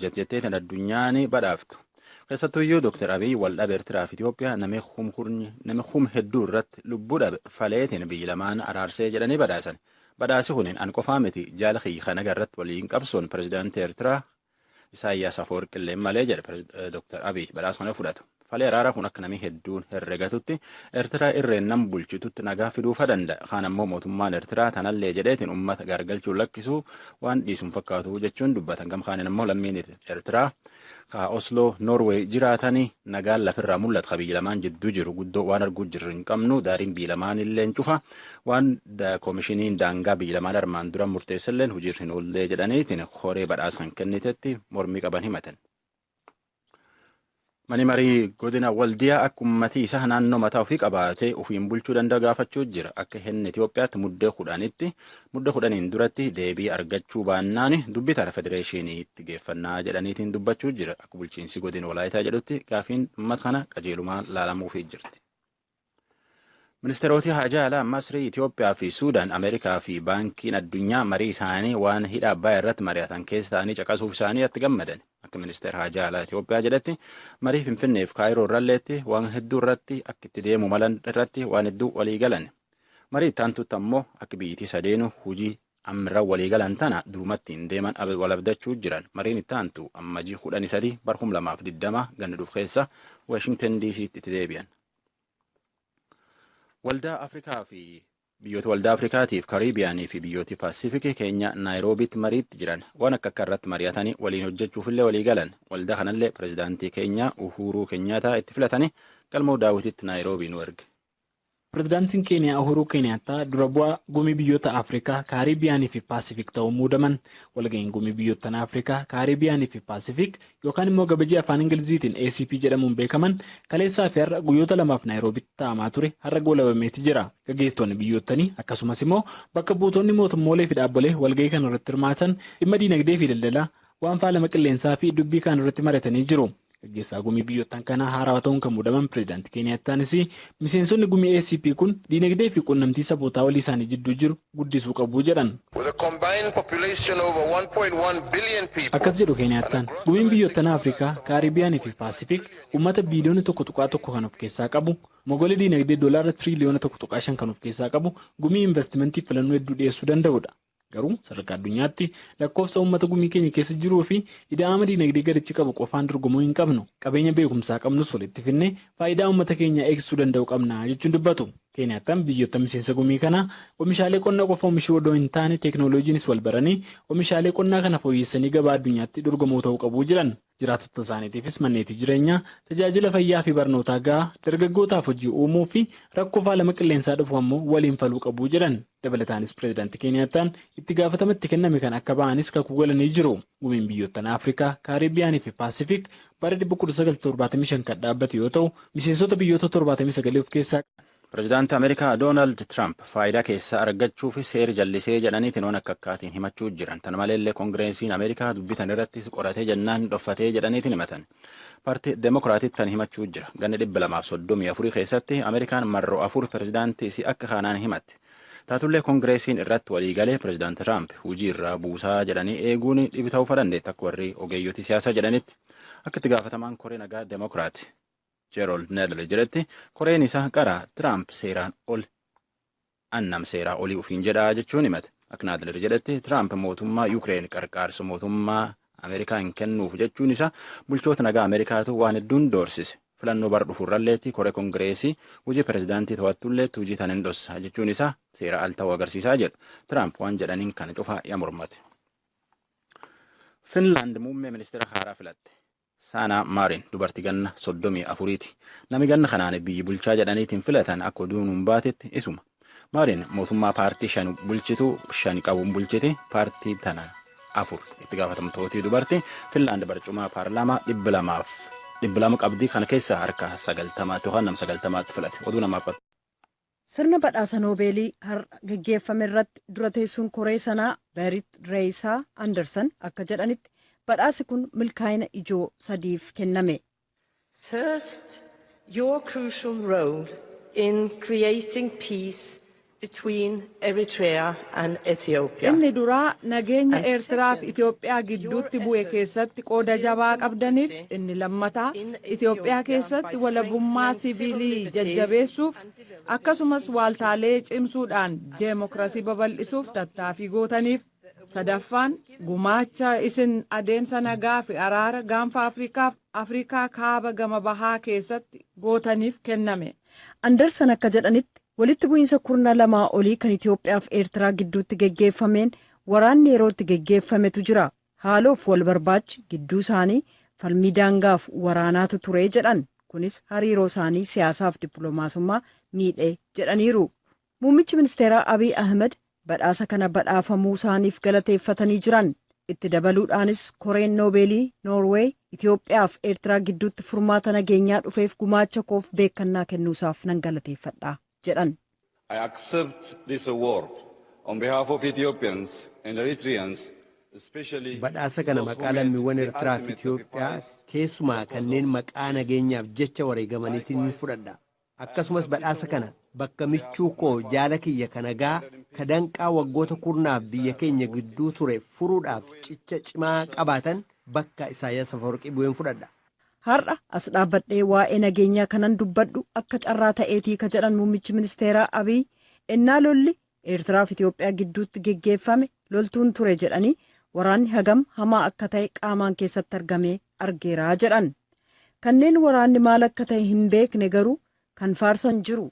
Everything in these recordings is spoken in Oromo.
Hojjetteetiin addunyaan badhaaftu. Keessattuyyuu Dr. Abiy waldhabe Eertiraa fi Itoophiyaa namni kum hedduu irratti lubbuu dhabe faleetiin biyyi lamaan araarsee jedhanii badhaasan. Badhaasi kun an qofaa miti, jaala kiyya kana irratti waliin qabsoon pirezidaantii Eertiraa Isaayyaas Afawarqillee malee jedhe Dr. Abiy badhaasa kana fudhatu. Falee araaraa kun akka namni hedduun herregatutti Eertiraa irreen nam bulchitutti nagaa fiduufa danda'a. Kaan ammoo mootummaan Eertiraa tanallee jedheetiin uummata gargalchuun lakkisuu waan dhiisuun fakkaatu jechuun dubbatan. Gama kaaniin ammoo lammiin Eertiraa ka Osloo, Noorweey jiraatanii nagaan lafirraa mul'atu ka biyya lamaan jidduu jiru guddoo waan arguu jirru hin qabnu, daariin biyya lamaan illee cufa, waan koomishiniin daangaa biyya lamaan armaan dura murteessalleen hojiirra hin oollee jedhaniitiin horee badhaasan kennitetti mormii qaban himatan. Mani marii godina Waldiyaa akka uummatii isaa naannoo mataa ofii qabaatee ofiin bulchuu danda'a gaafachuu jira. Akka henna Itoophiyaatti muddee 10tti, muddee 10n duratti deebii argachuu baannaan dubbii tana federeeshiniitti geeffannaa jedhaniitiin dubbachuu jira. Akka bulchiinsi godina Walaayitaa jedhutti gaafiin uummata kana qajeelumaan laalamuufii jirti. Ministeeroti haajaa alaa Masrii, Itoophiyaa fi Suudaan, Ameerikaa fi Baankiin Addunyaa marii isaanii waan hidha Abbayaa irratti mari'atan keessa ta'anii caqasuuf isaanii itti gammadan. Akka ministeera haajaa alaa Itoophiyaa jedhetti marii Finfinneef Kaayiroo irralleetti waan hedduu irratti akka itti deemu malan irratti waan hedduu walii galan. Marii itti aantutti ammoo akka biyyittii sadeenu hojii ammirra walii galan tana durumatti hin deeman wal abdachuu jiran. Mariin itti aantu ammajii 13 bar 2020 ganna dhufu keessa Washington DC'tti itti deebi'an. Waldaa Afrikaa fi biyyoota Waldaa Afrikaatiif Kariibiyaanii fi biyyooti Paasifikii keenya Naayiroobiitti mariitti jiran waan akka akka irratti mari'atanii waliin hojjechuufillee walii galan. Waldaa kanallee pirezidaantii keenya Uhuruu Keenyaataa itti filatanii Galmoo Daawititti Naayiroobii nu erge. Pireezidaantiin Keeniyaa Uhuruu Keeniyaattaa dura bu'aa gumii biyyoota Afrikaa, Kaaribiyaanii fi Paasifik ta'uun muudaman. Walga'iin gumii biyyoottan Afrikaa, Kaaribiyaanii fi Paasifik yookaan immoo gabajii afaan Ingiliziitiin ACP jedhamuun beekaman kaleessaa fi har'a guyyoota lamaaf Naayiroobitti taa'amaa ture har'a goolabameeti jira. Gaggeessitoonni biyyoottanii akkasumas immoo bakka buutonni mootummoolee fi dhaabbolee walga'ii kana irratti hirmaatan dhimma diinagdee fi daldalaa, waan faalama qilleensaa fi dubbii kaan irratti mari'atanii jiru. Gaggeessaa gumii biyyoottan kanaa haarawaa ta'uun kan muudaman pireezidaantii Keeniyattaanis miseensonni gumii ACP kun diinagdee fi quunnamtii sabootaa walii isaanii jidduu jiru guddisuu qabu jedhan. Akkas jedhu Keeniyattaan: "Gumiin biyyoottan Afrikaa, Kaaribiyaanii fi Paasifik uummata biiliyoona 1.1 kan of keessaa qabu, mogolee diinagdee doolaara tiriiliyoona 1.5 kan of keessaa qabu, gumii investimentii filannoo hedduu dhiyeessuu danda'udha. Garuu sadarkaa addunyaatti lakkoofsa uummata gumii keenya keessa jiruu fi ida'ama diinagdee garichi qabu qofaan dorgomuu hin qabnu. Qabeenya beekumsaa qabnus walitti finnee faayidaa uummata keenyaa eegsisuu danda'u qabna" jechuun dubbatu. Keeniyattaan biyyoota miseensa gumii kanaa oomishaalee qonnaa qofa oomishuu odoo hin taane teeknooloojiinis wal baranii oomishaalee qonnaa kana fooyyessanii gabaa addunyaatti dorgomoo ta'uu qabu jedhan. Jiraattota isaaniitiifis manneetii jireenyaa, tajaajila fayyaa fi barnootaa gahaa, dargaggootaaf hojii uumuu fi rakkoo faalama qilleensaa dhufu ammoo waliin faluu qabu jedhan. Dabalataanis pireezidaantii Keeniyattaan itti gaafatama itti kenname kan akka ba'anis kakuu galanii jiru. Gumiin biyyoottan Afrikaa, Kaaribiyaanii fi Paasifik bara 1975 kan dhaabbate yoo ta'u, miseensota biyyoota 79 of keessaa Pireezidaantii Ameerikaa Doonaald Tiraamp faayidaa keessaa argachuuf seera jallisee jedhaniitiin waan akka akkaatiin himachuu jiran. Tana maleellee Koongireesiin Ameerikaa dubbitan irratti qoratee jennaan dhoffatee jedhaniitiin himatan. Paartii Demokiraatitti tan himachuu jira. Ganna 234 keessatti Ameerikaan marroo afur pireezidaantii isii akka kanaan himatte. Taatullee Koongireesiin irratti waliigalee pireezidaanti Tiraamp hojii irraa buusaa jedhanii eeguun dhibi ta'uu dandeetti akka warri ogeeyyotii siyaasaa jedhanitti. Akka itti gaafatamaan koree nagaa Demokiraati Jerold Nadler jedhetti koreen isaa qara Tiraamp seeraan ol annam seeraa olii ofiin jedhaa jechuun himate. Akka Nadler jedhetti Tiraamp mootummaa Yukireen qarqaarsa mootummaa Ameerikaa hin kennuuf jechuun isaa bulchoota nagaa Ameerikaatu waan hedduun doorsise. Filannoo bara dhufurralleetti koree Koongireesii hojii pireezidaantii to'attulleetti hojii tan hin dhossa jechuun isaa seera al ta'uu agarsiisaa jedhu. Tiraamp waan jedhaniin kana cufaa ya mormate. Finlaand muummee ministeera haaraa filatte. Saanaa Maarin dubartii ganna 34ti. Nami ganna kanaan biyyi bulchaa jedhaniitiin filatan akka oduun hin baatetti isuma. Maarin mootummaa paartii shan bulchitu shan qabuun bulchiti, paartii tana afur itti gaafatamtootii dubartii. Finlaand barcumaa paarlaamaa 200 qabdii, kana keessa harka 90tti yookaan nama 90tti filate. Oduu namaaf qabdu. Sirna badhaasa Noobeelii har'a geggeeffame irratti dura teessuun koree sanaa Berit Reeyisaa Anderson akka jedhanitti badhaasi kun milkaa'ina ijoo sadiif kenname. First, your crucial role in creating peace between Eritrea and Ethiopia. Inni duraa nageenya And Eertiraa fi second, Itoophiyaa gidduutti your bu'e efforts keessatti qooda to jabaa build qabdaniif, democracy inni lammataa in Itoophiyaa Ethiopia keessatti by walabummaa strengthening civil siviilii liberties jajjabeessuuf and developing akkasumas waaltaalee cimsuudhaan deemokiraasii babal'isuuf tattaaffii gootaniif, sadaffaan gumaacha isin adeemsa nagaa fi araara gaanfa Afrikaaf Afrikaa kaaba gama bahaa keessatti gootaniif kenname. Andersan akka jedhanitti, walitti bu'iinsa kurna lamaa olii kan Itoophiyaa fi Eertiraa gidduutti geggeeffameen waraanni yerootti geggeeffametu jira. Haaloof wal barbaachi gidduu isaanii falmii daangaaf waraanaatu ture jedhan. Kunis hariiroo isaanii siyaasaaf dippiloomaasummaa miidhee jedhaniiru. Muummichi ministeeraa Abiy Ahmed badhaasa kana badhaafamuu isaaniif galateeffatanii jiran. Itti dabaluudhaanis koreen Noobeelii Noorweey Itoophiyaa fi Eertiraa gidduutti furmaata nageenyaa dhufeef gumaacha koof beekannaa kennuusaaf nan galateeffadha jedhan. I accept this award on behalf of Ethiopians and Eritreans, especially Badhaasa kana those who maqaa made lammiiwwan the Eertiraa fi ultimate Itoophiyaa, sacrifice keessumaa for the cause kanneen of maqaa nageenyaaf jecha wareegamaniitiin ni fudhadha. Akkasumas badhaasa kana bakka michuu koo jaala kiyya ka nagaa, ka danqaa waggoota kurnaaf biyya keenya gidduu ture furuudhaaf cicha cimaa qabaatan, bakka Isaayyaas Afawarqii bu'een fudhadha. Har'a as dhaabbadhee waa'ee nageenyaa kanan dubbadhu akka carraa ta'eetii ka jedhan muummichi ministeeraa Abiy, ennaa lolli Eertiraa fi Itoophiyaa gidduutti geggeeffame loltuun ture jedhanii, waraanni hagam hamaa akka ta'e qaamaan keessatti argamee argeeraa jedhan. Kanneen waraanni maal akka ta'e hin beekne garuu kan faarsan jiru.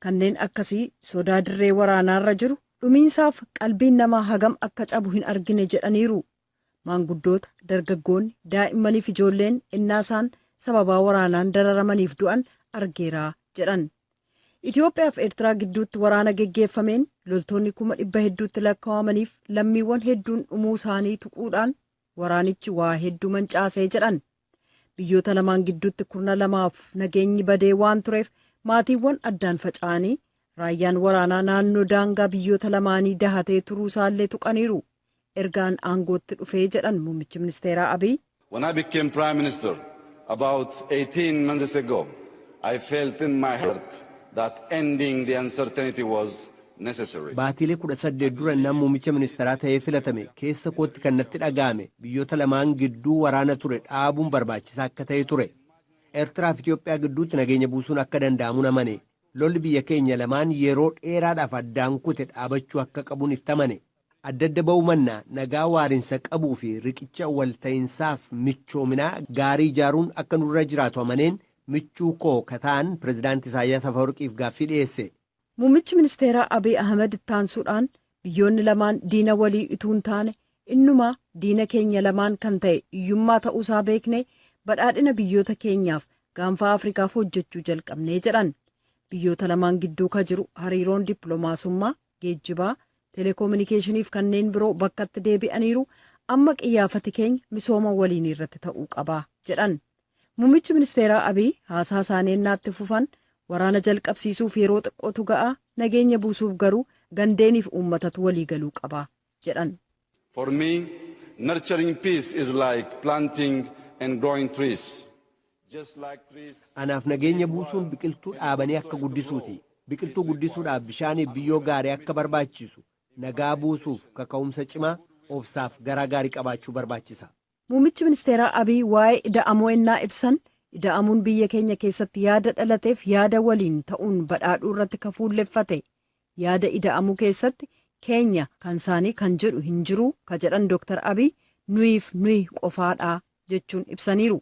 Kanneen akkasii sodaa dirree waraanaarra jiru dhumiinsaaf qalbiin namaa hagam akka cabu hin argine jedhaniiru. Maanguddoota, dargaggoonni, daa'immaniif ijoolleen innaa isaan sababaa waraanaan dararamaniif du'an argeeraa jedhan. Itoophiyaa fi Eertiraa gidduutti waraana geggeeffameen loltoonni 100,000 hedduutti lakkaa'amaniif lammiiwwan hedduun dhumuu isaanii tuquudhaan waraanichi waa hedduu mancaasee jedhan. Biyyoota lamaan gidduutti kurna lamaaf nageenyi badee waan tureef maatiiwwan addaan faca'anii raayyaan waraanaa naannoo daangaa biyyoota lamaanii dahatee turuu isaallee tuqaniiru. Ergaan aangootti dhufee jedhan muummichi ministeeraa Abiy. When I became Prime Minister about 18 months ago, I felt in my heart that ending the uncertainty was necessary. Baatiilee 18 dura nam muummicha ministeeraa ta'ee filatame, keessa kootti kan natti dhaga'ame biyyoota lamaan gidduu waraana ture dhaabuun barbaachisaa akka ta'e ture. Eertiraa fi Itoophiyaa gidduutti nageenya buusuun akka danda'amu amane. Lolli biyya keenya lamaan yeroo dheeraadhaaf addaan kute dhaabachuu akka qabuun itti amane. Adda adda ba'uu mannaa nagaa waarinsa qabuu fi riqicha walta'iinsaaf michoominaa gaarii ijaaruun akka nurra jiraatu amaneen michuu koo kataan pirezidaantii Isaayyaas Afawarqiif gaaffii dhiyeesse. Muummichi ministeeraa Abiy Ahmed ittaansuudhaan biyyoonni lamaan diina walii utuu hin taane innumaa diina keenya lamaan kan ta'e hiyyummaa ta'uusaa beeknee badhaadhina biyyoota keenyaaf gaanfa Afrikaaf hojjechuu jalqabnee jedhan. Biyyoota lamaan gidduu ka jiru hariiroon dippiloomaasummaa, geejjibaa, teleekoominikeeshiniif kanneen biroo bakkatti deebi'aniiru, amma qiyyaafati keenya misooma waliin irratti ta'uu qaba jedhan. Muummichi ministeeraa Abiy haasaa isaanii ennaatti fufan, waraana jalqabsiisuuf yeroo xiqqootu ga'a, nageenya buusuuf garuu gandeeniif uummatatu walii galuu qaba jedhan. For me, nurturing peace is like planting and growing trees. Just like trees. Anaaf nageenya buusuun biqiltuu dhaabanii akka guddisuuti. Biqiltuu guddisuudhaaf bishaaniif biyyoo gaarii akka barbaachisu, nagaa buusuuf kaka'umsa cimaa, obsaaf garaa gaarii qabaachuu barbaachisa. Muummichi ministeeraa Abiy waa'ee ida'amuu ennaa ibsan, ida'amuun biyya keenya keessatti yaada dhalateef yaada waliin ta'uun badhaadhuu irratti ka fuulleffate. Yaada ida'amuu keessatti keenya kan isaanii kan jedhu hin jiru ka jedhan Dr. Abiy, nuyiif nuyi qofaadha jechuun ibsaniiru.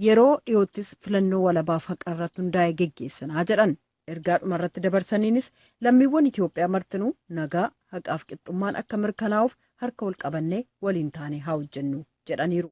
Yeroo dhiyoottis filannoo walabaaf haqa irratti hundaa'e geggeessanaa jedhan. Ergaa dhumarratti dabarsaniinis lammiiwwan Itoophiyaa martinuu nagaa, haqaaf qixxummaan akka mirkanaa'uuf harka wal qabannee waliin taane haa hojjennu jedhaniiru.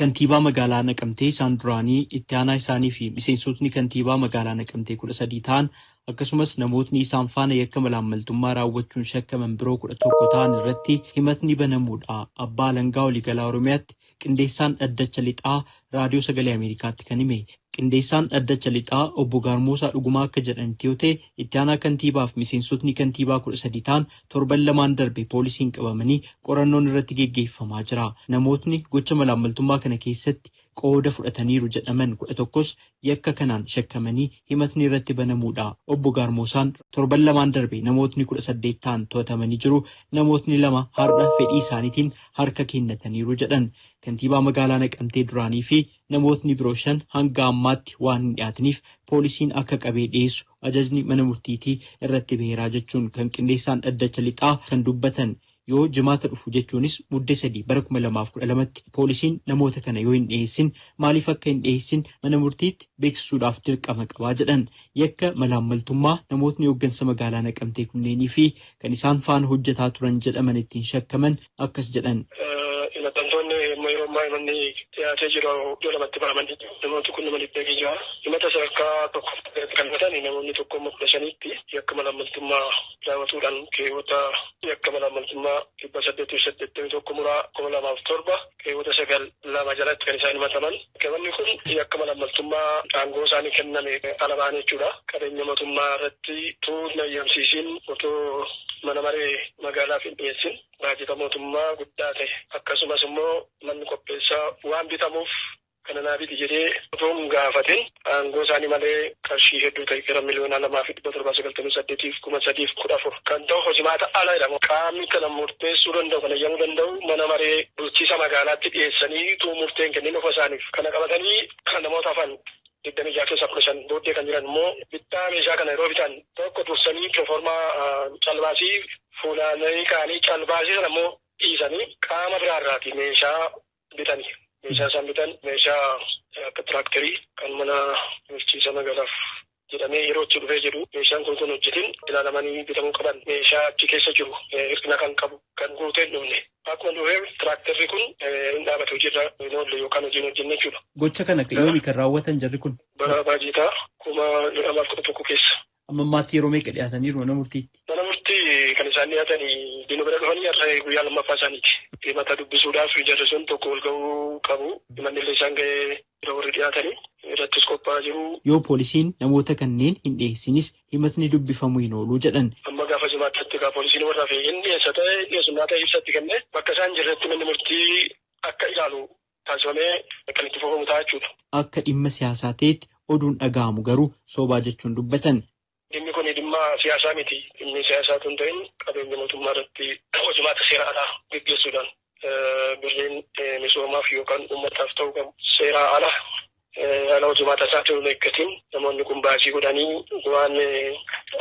Kantiibaa magaalaa Naqamtee isaan duraanii, itti aanaa isaanii fi miseensotni kantiibaa magaalaa Naqamtee 13 ta'an, akkasumas namootni isaan faana yakka malaammaltummaa raawwachuun shakkaman biroo 11 ta'an irratti himatni banamuudha abbaa alangaa waliigalaa Oromiyaatti qindeessaan dhaddacha lixaa Raadiyoo Sagalee Ameerikaatti kan hime. Qindeessaan dhaddacha lixaa obbo Gaarmoosaa Dhugumaa akka jedhanitti yoo ta'e, itti aanaa kantiibaa fi miseensotni kantiibaa 13 ta'an torban lamaan darbe poolisiin qabamanii qorannoon irratti geggeeffamaa jira. Namootni gocha malaammaltummaa kana keessatti qooda fudhataniiru jedhaman 11s yakka kanaan shakkamanii himatni irratti banamuudha. Obbo Gaarmoosaan torban lamaan darbe namootni 18 ta'an to'atamanii jiru. Namootni 2 har'a fedhii isaaniitiin harka kennataniiru jedhan. Kantiibaa magaalaa Naqamtee duraanii fi namootni biroo 5 hanga ammaatti waan hin dhiyaatiniif poolisiin akka qabee dhiyeessu ajajni mana murtiitii irratti baheeraa jechuun kan qindeessaan dhaddacha lixaa kan dubbatan. Yoo jimaata dhufu jechuunis Muddee 3 bara 2012tti poolisiin namoota kana yoo hin dhiyeessin, maaliif akka hin dhiyeessin mana murtiitti beeksisuudhaaf dirqama qabaa jedhan. Yakka malaammaltummaa namootni hooggansa magaalaa Naqamtee kunneenii fi kan isaan faana hojjetaa turan jedhaman ittiin shakkaman akkas jedhan. Himatamtoonni yeroo ammaa himanni dhiyaatee jiru iddoo lamatti baramanii namooti kun nama 600. Himata sadarkaa tokko kan himatan namoonni tokko immoo 15tti yakka malaammaltummaa raawwatuudhaan keewwata yakka malaammaltummaa 881 muraa 2007 keewwata 9(2) jalatti kan isaan himataman. Keewwanni kun yakka malaammaltummaa aangoo isaanii kenname ala ba'an jechuudha. Qabeenya mootummaa irratti utuu hin ayyamsiisin, otoo mana maree magaalaaf hin dhiyeessin, baajata mootummaa guddaa ta'e akkasumas immoo manni qopheessaa waan bitamuuf kana naa biti jedhee otoo hin gaafatin aangoo isaanii malee qarshii hedduu ta'e gara 2,798,314 kan ta'u hojimaata ala jedhamu. Qaamni kana murteessuu danda'u, kan eeyyamuu danda'u mana maree bulchiisa magaalaatti dhiyeessanii utuu murteen kennin ofa isaaniif kana qabatanii namoota hafan 26 keessaa 15 booddee kan jiran immoo bittaa meeshaa kana yeroo bitan tokko dursanii proformaa calbaasii fuulaanii kaanii calbaasii sana immoo dhiisanii qaama biraarraati meeshaa bitanii. Meeshaa isaan bitan meeshaa akka tiraaktarii kan mana bulchiisa magaalaaf jedhamee yeroo itti dhufee jedhu meeshaan kun hojjetin ilaalamanii bitamuu qaban, meeshaa achi keessa jiru hir'ina kan qabu kan guutee hin dhufne. Akkuma dhufee tiraaktarri kun hin dhaabate, hojiirra hin oolle yookaan hojii hin hojjenne jechuudha. Gocha kana yoomi kan raawwatan jarri kun? Bara baajetaa 2011 keessa. Amma ammaatti yeroo meeqa dhiyaataniiru mana murtiitti? Mana murtii kan isaan dhiyaatanii diinuu bira dhufanii har'a guyyaa lammaffaa isaaniiti. Himata dubbisuudhaaf jarri sun tokko wal ga'uu qabu. Himanni illee isaan ga'ee yeroo warri dhiyaatanii irrattis qophaa'aa jiru. Yoo poolisiin namoota kanneen hin dhiyeessinis himatni dubbifamuu hin oolu jedhan. Amma gaafa jimaatti egaa poolisiin warra hafe hin dhiyeessa ta'e dhiyeessummaa ta'e ibsatti kennee bakka isaan jirretti manni murtii akka ilaalu taasifamee kan itti fufamu ta'a jechuudha. Akka dhimma siyaasaa ta'etti oduun dhaga'amu garuu sobaa jechuun dubbatan. Dhimmi kun dhimma siyaasaa miti. Dhimmi siyaasaa tun ta'in qabeenya mootummaa irratti hojimaata seera alaa geggeessuudhaan birriin misoomaaf yookaan uummataaf ta'uu qabu seera ala haala hojimaata isaatiin hin eeggatin namoonni kun baasii godhanii waan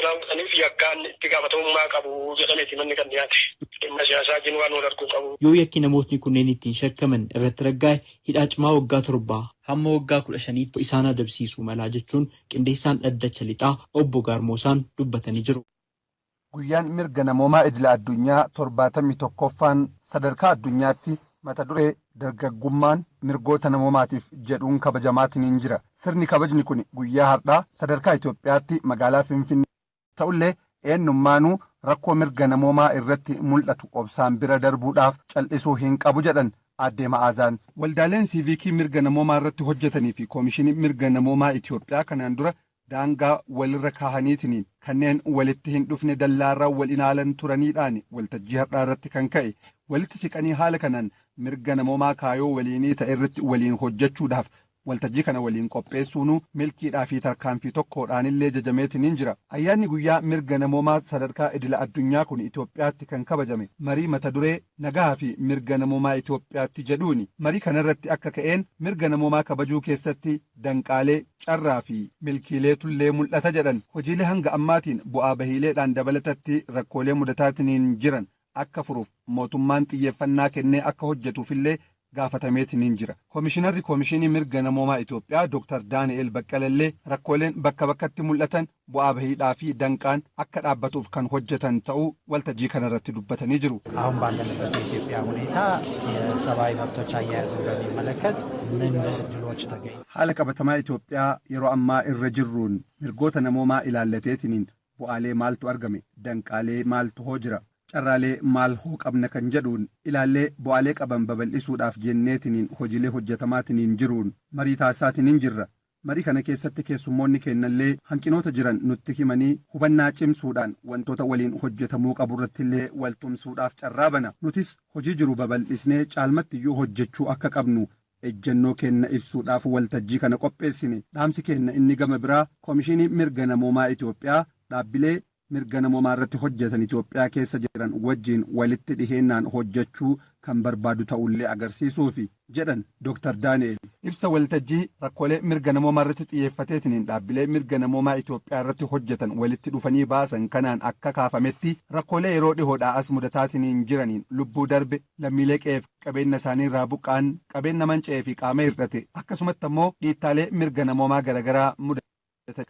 raawwataniif yakkaan itti gaafatamummaa qabu jedhameeti manni kan dhiyaate. Dhimma siyaasaa wajjin waan wal arguu qabu. Yoo yakki namootni kunneen ittiin shakkaman irratti raggaa'e hidhaa cimaa waggaa 7 hamma waggaa 15tti isaan adabsiisuu malaa jechuun qindeessaan dhaddacha lixaa obbo Gaarmoosaan dubbatanii jiru. Guyyaan mirga namoomaa idila addunyaa 71ffaan sadarkaa addunyaatti mata duree dargaggummaan mirgoota namoomaatiif jedhuun kabajamaatiin jira. Sirni kabajni kun guyyaa har'aa sadarkaa Itoophiyaatti magaalaa Finfinnee ta'ullee eenyummaanuu rakkoo mirga namoomaa irratti mul'atu obsaan bira darbuudhaaf cal'isuu hin qabu jedhan aadde Ma'aazaan. Waldaaleen siiviikii mirga namoomaa irratti hojjetanii fi koomishinii mirga namoomaa Itoophiyaa kanaan dura daangaa walirra kaahaniitiin kanneen walitti hin dhufne dallaarraa wal ilaalan turaniidhaan waltajjii har'aa irratti kan ka'e walitti siqanii haala kanaan mirga namoomaa kaayoo waliinii ta'e irratti waliin hojjechuudhaaf waltajjii kana waliin qopheessuun milkiidhaa fi tarkaanfii tokkodhaan illee jajameetiin jira. Ayyaanni guyyaa mirga namoomaa sadarkaa idila addunyaa kun Itoophiyaatti kan kabajame marii mata duree nagaa fi mirga namoomaa Itoophiyaatti jedhuuni. Marii kanarratti akka ka'een mirga namoomaa kabajuu keessatti danqaalee, carraa fi milkiileetullee mul'ata jedhan. Hojiilee hanga ammaatiin bu'aa bahiileedhaan dabalatatti rakkoolee mudataatiin jiran akka furuuf mootummaan xiyyeeffannaa kennee akka hojjetuufillee gaafatameetiin jira. Koomishinarri Koomishinii Mirga Namoomaa Itoophiyaa Dr. Daani'el Baqqalallee rakkooleen bakka bakkatti mul'atan bu'aa bahiidhaa fi danqaan akka dhaabbatuuf kan hojjetan ta'uu waltajjii kanarratti dubbatanii jiru. አሁን ባለንበት የኢትዮጵያ ሁኔታ የሰብአዊ መብቶች አያያዝን በሚመለከት ምን ድሎች ተገኙ? Haala qabatamaa Itoophiyaa yeroo ammaa irra jirruun mirgoota namoomaa ilaallateetiniin bu'aalee maaltu argame, danqaalee maaltu hoo jira, carraalee maal hoo qabna kan jedhuun ilaallee bu'aalee qaban babal'isuudhaaf jenneetiniin hojiilee hojjetamaatiniin jiruun marii taasisaatiniin jirra. Marii kana keessatti keessummoonni kennallee hanqinoota jiran nutti himanii hubannaa cimsuudhaan wantoota waliin hojjetamuu qabu irrattillee waltumsuudhaaf carraa bana. Nutis hojii jiru babal'isnee caalmattiyyuu hojjechuu akka qabnu ejjennoo kenna ibsuudhaaf waltajjii kana qopheessine. Dhaamsi kenna inni gama biraa Koomishinii Mirga Namoomaa Itoophiyaa dhaabbilee mirga namoomaa irratti hojjetan Itoophiyaa keessa jiran wajjin walitti dhiheennaan hojjechuu kan barbaadu ta'ullee agarsiisuufi jedhan Dr. Daani'el. Ibsa waltajjii rakkoolee mirga namoomaa irratti xiyyeeffateetiin dhaabbilee mirga namoomaa Itoophiyaa irratti hojjetan walitti dhufanii baasan kanaan akka kaafametti rakkoolee yeroo dhihoodhaa as mudataatiin jiraniin lubbuu darbe lammiilee qe'eef qabeenya isaanii irraa buqqa'an qabeenya manca'ee fi qaama hir'ate akkasumatti ammoo dhiittaalee mirga namoomaa garaagaraa mudatan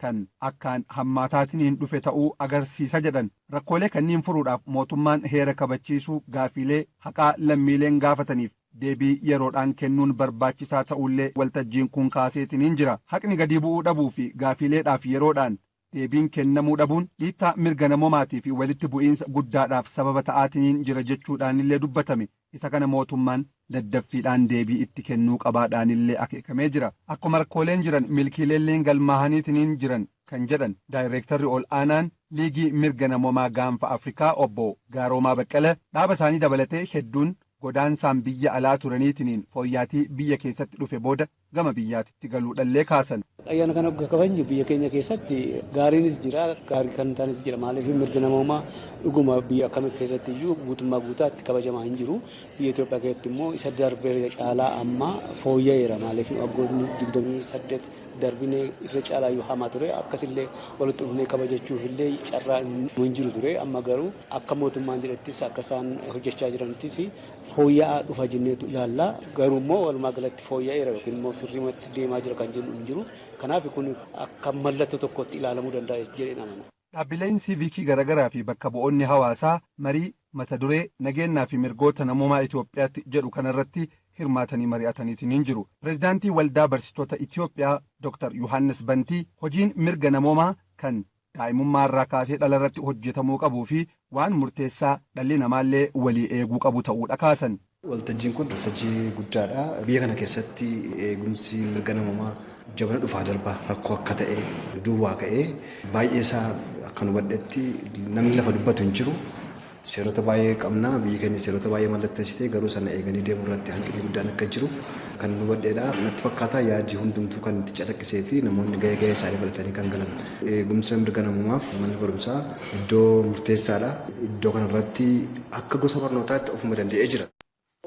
kan akkaan hammaataatiin dhufe ta'uu agarsiisa jedhan. Rakkoolee kanneen furuudhaaf mootummaan heera kabachiisuu gaafiilee haqaa lammiileen gaafataniif deebii yeroodhaan kennuun barbaachisaa ta'ullee waltajjiin kun kaaseetiniin jira. Haqni gadi bu'uu dhabuu fi gaafiileedhaaf yeroodhaan deebiin kennamuu dhabuun dhiittaa mirga namoomaatii fi walitti bu'iinsa guddaadhaaf sababa ta'aatiniin jira jechuudhaanillee dubbatame. Isa kana mootummaan daddaffiidhaan deebii itti kennuu qabaadhaanillee akeekamee jira. Akkuma rakkooleen jiran milkiileelleen galmaahaniitiniin jiran kan jedhan daayireektarri ol aanaan liigii mirga namoomaa gaanfa Afrikaa obbo Gaaroomaa Baqqala dhaaba isaanii dabalatee hedduun godaansaan biyya alaa turaniitiniin fooyyaatii biyya keessatti dhufe booda gama biyyaatitti galuudhallee kaasan. Ayyaana kana kabajnu biyya keenya keessatti gaariinis jira, gaarii kan taanis jira. Maaliif mirga namoomaa dhuguma biyya akkamii keessatti iyyuu guutummaa guutaatti kabajamaa hin jiru. Biyya Itoophiyaa keessatti immoo isa darbee caalaa amma fooyya'eera. Maaliif waggoonni 28 darbinee irra caalaa iyyuu hamaa ture. Akkasillee walitti dhufnee kabajachuuf illee carraa hin jiru ture. Amma garuu akka mootummaan jedhettis akka isaan hojjechaa jiranittis fooyya'aa dhufa jenneetu ilaalla. Garuu immoo walumaa galatti fooyya'eera yookiin immoo sirriimatti deemaa jira kan jennu hin jiru. Kanaaf kun akka mallattoo tokkotti ilaalamuu danda'a jedheen amana. Dhaabbileen siiviikii garaagaraa fi bakka bu'oonni hawaasaa marii mata duree nageenyaa fi mirgoota namoomaa Itoophiyaatti jedhu kanarratti hirmaatanii mari'ataniitiin hin jiru. Pireezidaantii Waldaa Barsiistota Itoophiyaa Dr. Yohaannis Bantii hojiin mirga namoomaa kan daa'imummaa irraa kaasee dhala irratti hojjetamuu qabuu fi waan murteessaa dhalli namaallee walii eeguu qabu ta'uudha kaasan. Waltajjiin kun waltajjii guddaadha. Biyya kana keessatti eegumsi mirga namoomaa jabana dhufaa darbaa rakkoo akka ta'e duwwaa ka'ee baay'ee isaa akka nu hubadhetti namni lafa dubbatu hin jiru. Seerota baay'ee qabna. Biyyi keenya seerota baay'ee mallatteessitee garuu sana eeganii deemuu irratti hanqinni guddaan akka jiru kan nu hubadheedha. Natti fakkaata yaadni hundumtuu kan itti calaqqisee fi namoonni gahee gahee isaanii fudhatanii kan galan. Eegumsa mirga namoomaaf manni barumsaa iddoo murteessaadha. Iddoo kanarratti akka gosa barnootaatti ofuma danda'ee jira.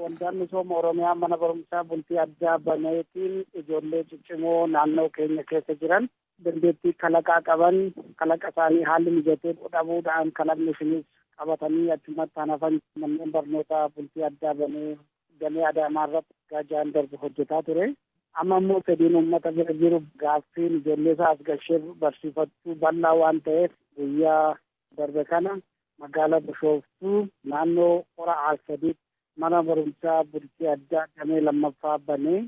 Waldaan misooma Oromiyaa mana barumsaa bultii addaa baneetiin ijoollee ciccimoo naannoo keenya keessa jiran dandeettii kalaqaa qaban kalaqa isaanii haalli mijatee dhabuudhaan kalaqni isinis qabatanii achumatti hanafan manneen barnootaa bultii addaa banee damee Adaamaa irratti gaajaan darbe hojjetaa ture. Amma immoo fedhiin uummata bira jiru gaaffiin ijoollee isaa as gashee barsiifachuu bal'aa waan ta'eef guyyaa darbe kana magaalaa Bishooftuu naannoo hora Arsadiitti mana barumsaa bultii addaa damee lammaffaa banee.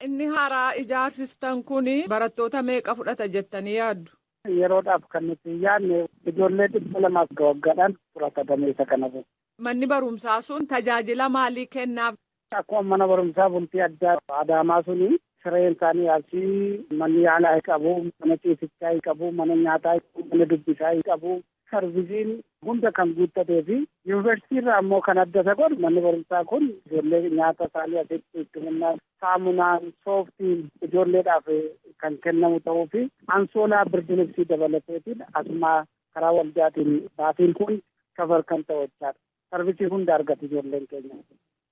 Inni haaraa ijaarsistan kun barattoota meeqa fudhata jettanii yaaddu? Yeroodhaaf kan nuti yaadne ijoollee 200 waggaadhaan fudhata damee isa kanarra. Manni barumsaa sun tajaajila maalii kennaaf? Akkuma mana barumsaa bultii addaa Adaamaa suni sireen isaanii asii manni yaalaa qabu, mana ciisichaa qabu, mana nyaataa qabu, mana dubbisaa qabu. Sarvisiin hunda kan guuttatee fi yuunivarsiitii irraa ammoo kan adda isa godhu manni barumsaa kun ijoollee nyaata isaanii asitti itti kennaa saamunaan sooftiin ijoolleedhaaf kan kennamu ta'uu fi ansoolaa birdilibsii dabalateetiin asuma karaa waldaatiin baasiin kun kafar kan ta'u jechaadha. Sarvisii hunda argatu ijoolleen keenya.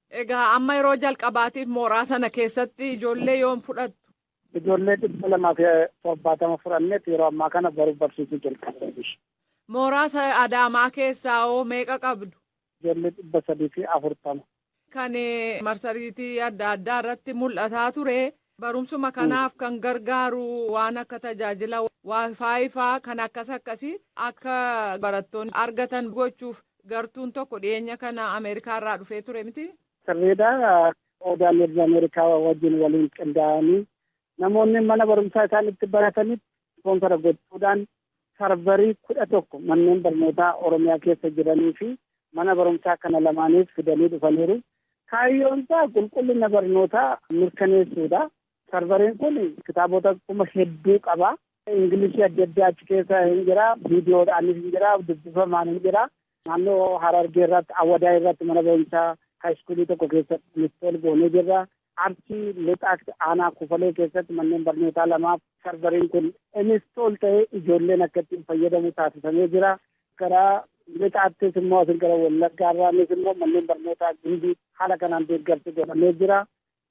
Egaa amma yeroo jalqabaatiif mooraa sana keessatti ijoollee yoom fudhattu? Ijoollee 270 fudhanneet yeroo ammaa kana baruu barsiisuu jalqabne. Mooraa Adaamaa keessaa hoo meeqa qabdu? Ijoollee 340. Kan marsariitii adda addaa irratti mul'ataa ture barumsuma kanaaf kan gargaaru waan akka tajaajila waayifaayi faa kan akkas akkasii akka barattoonni argatan gochuuf gartuun tokko dhiyeenya kana Ameerikaa irraa dhufee ture miti? Sirriidha. Odaan erga Ameerikaa wajjin waliin qindaa'anii namoonni mana barumsaa isaan itti baratanitti ispoonsara gochuudhaan sarvarii 11 manneen barnootaa Oromiyaa keessa jiranii fi mana barumsaa kana lamaaniif fidanii dhufaniiru. Kaayyoon isaa qulqullina barnootaa mirkaneessuudha. Sarvariin kun kitaabota kuma hedduu qaba. Ingilishii adda addaa achi keessa hin jira, viidiyoodhaanis hin jira, dubbifamaan hin jira. Naannoo Harargee irratti, Awwadaa irratti mana barumsaa haayiskuulii tokko keessatti install goonee jirra. Arsii lixaa aanaa Kufalee keessatti manneen barnootaa lamaaf sarvariin kun install ta'ee ijoolleen akka ittiin fayyadamu taasifamee jira. Karaa lixaattis immoo asin gara Wallaggaa irraanis immoo manneen barnootaa Gimbii haala kanaan deeggarsi godhamee jira.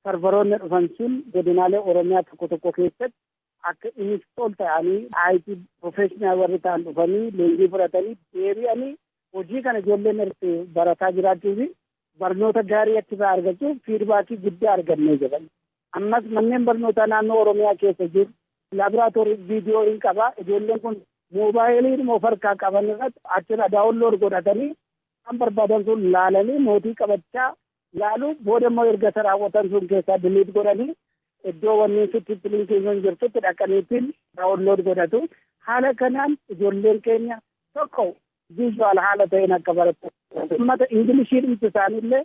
Sarvaroonni dhufan sun godinaalee Oromiyaa tokko tokko keessatti akka install ta'anii IT professional warri ta'an dhufanii leenjii fudhatanii deebi'anii hojii kana ijoolleen irratti barataa jiraachuu fi barnoota gaarii achirraa argachuuf feedbackii guddaa argannee jira. Ammas manneen barnootaa naannoo Oromiyaa keessa jiru laaboraatoorii viidiyoo hin qaba. Ijoolleen kun moobaayilii of harkaa qaban irratti achirra download godhatanii kan barbaadan sun laalanii nootii qabachaa laaluu booda immoo erga isa raawwatan sun keessaa delete godhanii iddoo wanni sitti linkiin sun jirtutti dhaqaniitiin download godhatu. Haala kanaan ijoolleen keenya tokko visual haala ta'een akka baratu. Uummata Ingilishii dhimti isaaniillee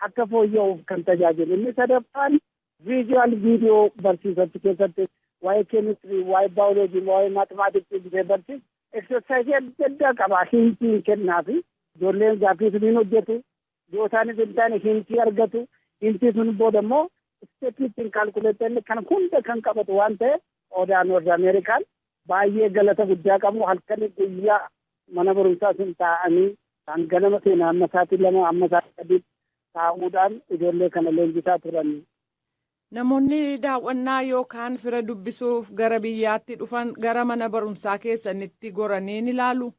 akka fooyya'uuf kan tajaajilu. Inni sadaffaan visual viidiyoo barsiisachuu keessatti waa'ee keemistirii, waa'ee baayoloojii, waa'ee maatimaatiksii bisee barsiisu exerciseii adda addaa qaba. Hintii kennaafi ijoolleen gaaffii suniin hojjetu. Yoo isaanis hin taane hintii argatu. Hintii sun booda immoo stepii ittiin calculateanni kan hunda kan qabatu waan ta'eef Odaa North Ameerikaan baay'ee galata guddaa qabu. Halkanii guyyaa mana barumsaa sun taa'anii kan ganama seenaa amma sa'aatii 2 amma sa'aatii 3 taa'uudhaan ijoollee kana leenjisaa turan. Namoonni daawwannaa yookaan fira dubbisuuf gara biyyaatti dhufan gara mana barumsaa keessanitti goranii ni ilaalu.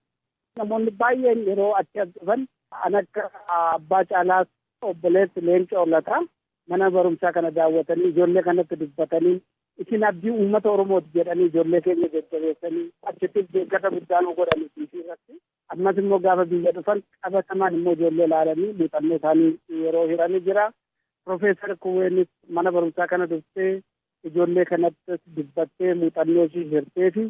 Namoonni baay'een yeroo achi as dhufan an akka abbaa caalaas obboleessi Leencoo Lataa mana barumsaa kana daawwatanii ijoollee kanatti dubbatanii isin abdii uummata Oromooti jedhanii ijoollee keenya jajjabeessanii achitti deeggarsa guddaa nu godhanii irratti. Ammas immoo gaafa biyya dhufan qabatamaan immoo ijoollee ilaalanii muuxannoo isaanii yeroo hiranii jira. Profeesar Kuweenis mana barumsaa kana dhuftee ijoollee kanatti dubbattee muuxannoo ishii hirtee fi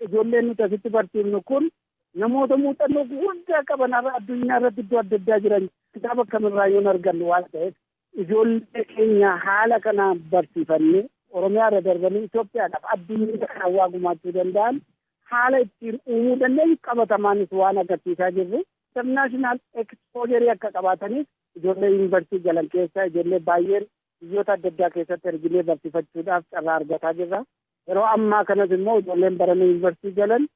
ijoolleen nuti asitti barsiifnu kun namoota muuxannoo guddaa qaban har'a addunyaa irratti iddoo adda addaa jiran kitaaba kamirraa yoo argannu waan ta'eef ijoollee keenya haala kanaan barsiifannee Oromiyaa irra darbanii Itoophiyaadhaaf addunyaa kana waa gumaachuu danda'an haala ittiin uumuu dandeenyu qabatamaanis waan agarsiisaa jirru. International exposure akka qabaataniif ijoollee yuunivarsiitii galan keessa ijoollee baay'een biyyoota adda addaa keessatti erginee barsiifachuudhaaf carraa argataa jirra. Yeroo ammaa kanas immoo ijoolleen baranii yuunivarsiitii galan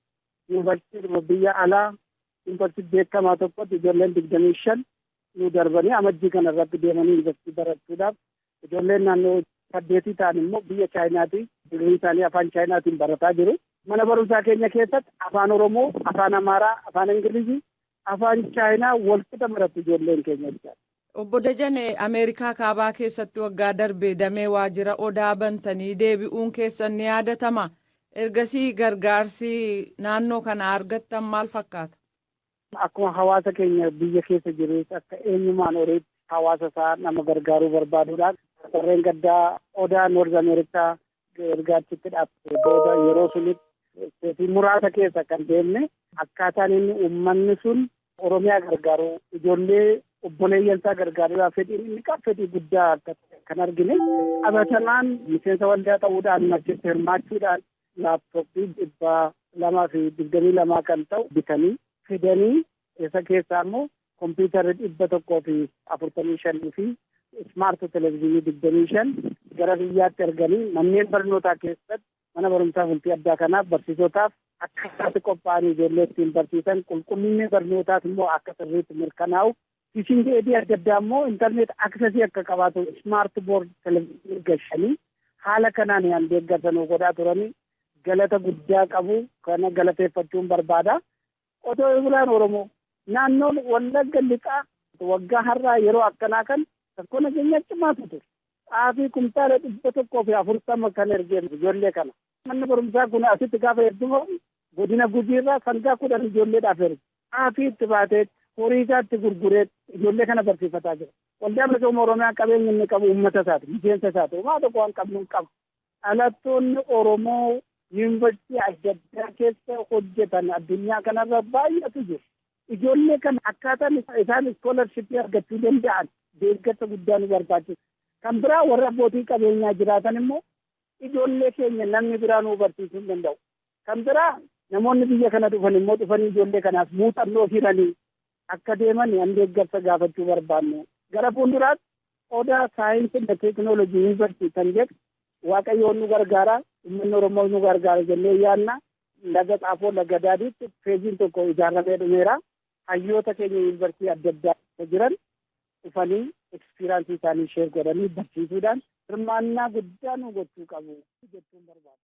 yuunivarsiitii biyya alaa yuunivarsiitii beekamaa tokkotti ijoolleen 25 nu darbanii amajjii kana irratti deemanii yuunivarsiitii barachuudhaaf ijoolleen naannoo 8 ta'an immoo biyya Chaayinaatii digirii isaanii afaan Chaayinaatiin barataa jiru. Mana barumsaa keenya keessatti afaan Oromoo, afaan Amaaraa, afaan Ingilizii, afaan Chaayinaa walqixa baratu ijoolleen keenya jechaadha. Obbo Dajane, Ameerikaa kaabaa keessatti waggaa darbe damee waajjira Odaa bantanii deebi'uun keessan ni yaadatama. Ergasii gargaarsi naannoo kana argattan maal fakkaata? Akkuma hawaasa keenya biyya keessa jirus akka eenyumaan horiitti hawaasa isaa nama gargaaruu barbaaduudhaan warreen gaddaa Odaa North Ameerikaa erga achitti dhaabbate booda yeroo sunitti isteetii muraasa keessa kan deemne akkaataan inni uummanni sun Oromiyaa gargaaru ijoollee obboleeyyan isaa gargaaruudhaaf fedhiin inni qabu fedhii guddaa akka kan argine qabatamaan miseensa waldaa ta'uudhaan achitti hirmaachuudhaan laaptooppii 222 kan ta'u bitanii fidanii isa keessaa immoo kompiitarri 145 fi smart televezyiinii 25 gara biyyaatti erganii manneen barnootaa keessatti mana barumsaa bultii addaa kanaaf barsiisotaaf akka isaatti qophaa'anii ijoollee ittiin barsiisan qulqullinni barnootaas immoo akka sirriitti mirkanaa'u teaching aidii adda addaa immoo internet accessii akka qabaatu smart board televezyiinii gashanii haala kanaan yaan deeggarsa nu godhaa turanii galata guddaa qabu kana galateeffachuun barbaada. Otoo bulaan Oromoo naannoon Wallagga lixaa waggaa har'aa yeroo akkanaa kan rakkoo nageenyaa cimaatu ture. Xaafii kumtaala 140 kan ergee ijoollee kana. Manni barumsaa kun asitti gaafa ergifamu godina Gujiirraa sangaa 10 ijoolleedhaaf erge. Xaafii itti baatee horii isaatti gurguree ijoollee kana barsiifataa jira. Waldaa Misooma Oromiyaa qabeenya inni qabu uummata isaati, miseensa isaati. Homaa tokko waan qabnu hin qabu. Dhalattoonni Oromoo yuunivarsiitii adda addaa keessa hojjetan addunyaa kanarra baay'atu jiru. Ijoollee kana akkaataan isaan iskoolarshippii argachuu danda'an deeggarsa guddaa nu barbaachisa. Kan biraa warra abbootii qabeenyaa jiraatan immoo Ijoollee keenya namni biraa nuu barsiisuu hin danda'u. Kan biraa namoonni biyya kana dhufan immoo dhufanii ijoollee kanaaf muuxannoo hiranii akka deeman an deeggarsa gaafachuu barbaanne. Gara fuulduraatti Odaa saayinsii fi teekinooloojii yuunivarsiitii kan jedhu Waaqayyoon nu gargaara, uummanni Oromoo nu gargaara jennee yaadna. Laga Xaafoo Laga Daadiitti feeziin tokko ijaaramee dhumeera. Hayyoota keenya yuunivarsiitii adda addaa jiran dhufanii ekspiraansii isaanii sheer godhanii barsiisuudhaan hirmaannaa guddaa nu gochuu qabu jechuun barbaada.